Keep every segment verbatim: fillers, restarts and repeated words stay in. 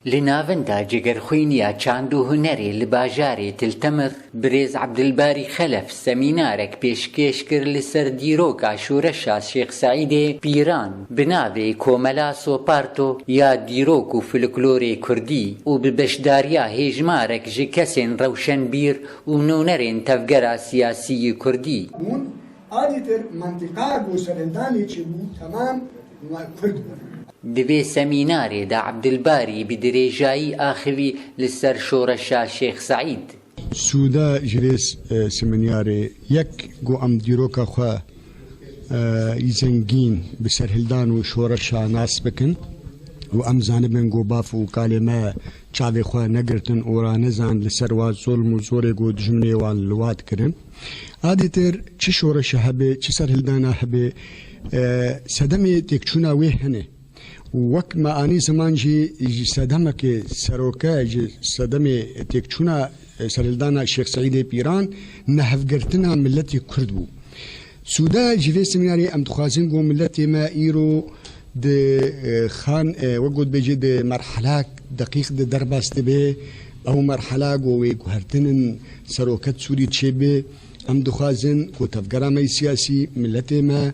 Li navenda Cigerxwîn ya Çand û Hunerê li bajarê Til Temir, birêz Ebdilbarî Xelef semînarek pêşkêş kir li ser dîroka şoreşa Şêx Seîdê Pîran bi navê Komela Soparto ya Dîrok û Folklorê Kurdî û bi beşdariya hêjmarek ji kesên rewşenbîr û nûnerên tevgera siyasî yî Kurdî. Bûn, adîtir mentiqa ku serhildanê çêbû temam Kurd bûn. Di vê semînarê de Ebdilbarî bi dirêjayî axivî li ser şoreşa Şêx Seîd. Sûda ji vê s-, e, semînarê yek ku em dîroka xwe, e, yî zengîn bi serhildan û şoreşa nas bikin û em zanibin ku baf û kalê me çavê xwe negirtin û ranezan li ser wa zulm û zorê ku dijminê wan li wa dikirin. Adîtir çi şoreşe hebe, çi serhildana hebe, e, sedemê têkçûna wê hene. Û wek me anî ziman jî, ji sedemekê seroke, ji sedemê têkçûna, e, serhildana Şêx Seîdê Pîran, nehevgirtina miletê Kurd bû. Sûda ji vê semînarê em dixwazin ku miletê me îro di, e, xan, e, wek got bêjî di merhelak deqîq di derbas dibe, ew merhela ku wê guhertinin seroket Sûrî çêbe. Em dixwazin ku tevgera me yî siyasî, miletê me,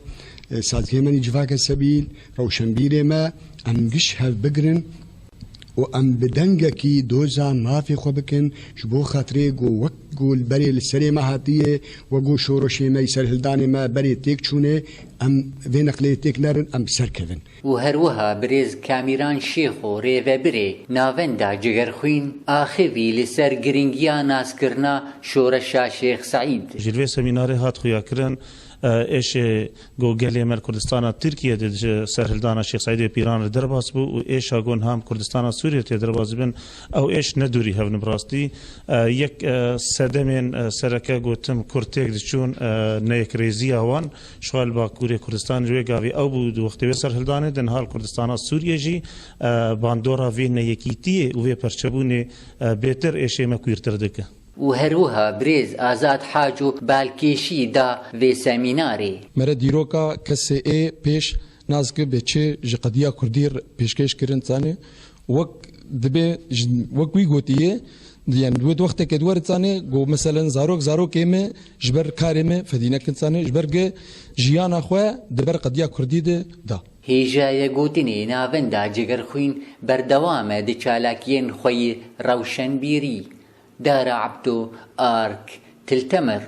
e, saziyê me yî civaka sebîl, rewşenbîrê me, em giş hev bigrin û em bi dengekî doza mafê xwe bikin, ji bo xatirê ku wek ku li berê li serê me hatiye, wek ku şoreşê me yî serhildanê me berê têk çûne, em vê neqlê têk nerin, em bi ser kevin. Û her wiha birêz Kamîran Şêxo rêvebirê navenda Cigerxwîn axivî li ser girîngiya naskirina şoreşa Şêx Seîd. Ji vê semînarê hat xuyakirin, e, êşê ku gelê me li Kurdistana Tirkiyê de ji serhildana Şêx Seîdê Pîran re derbas bû û êşa ku niha em Kurdistana Sûriyê tê derbas bin, ew êş ne dûrî hev in bi rastî. E, yek, e, sedemên, e, sereke gotim Kurd têk diçûn, e, neyekrêziya wan, ji xwe li Bakurê Kurdistanê ji wê gavê ew bû di wextê wê serhildanê de, niha li Kurdistana Sûriyê jî, e, bandora vê neyekîtiyê û vê perçebûnê, e, bêtir êşê me kûrtir dike. Û her wiha birêz Azad Haco balkêşî da vê semînarê. Mere dîroka kesê ê pêş nas ki bê çi ji qediya Kurdî re pêşkêş kirin zanê, wek dibê ji, wek wî gotiye, yani wê wexteke di wer zanê, go meselen zarok, zarokê me ji ber karê me fedî nekin zanê, ji ber ge jiyana xwe di ber qediya Kurdî de da. Hêjayê gotinê navenda Cigerxwîn berdewam e di çalakiyên xwe yî rewşenbîrî. Dara Ebdo, Ark, Til Temir.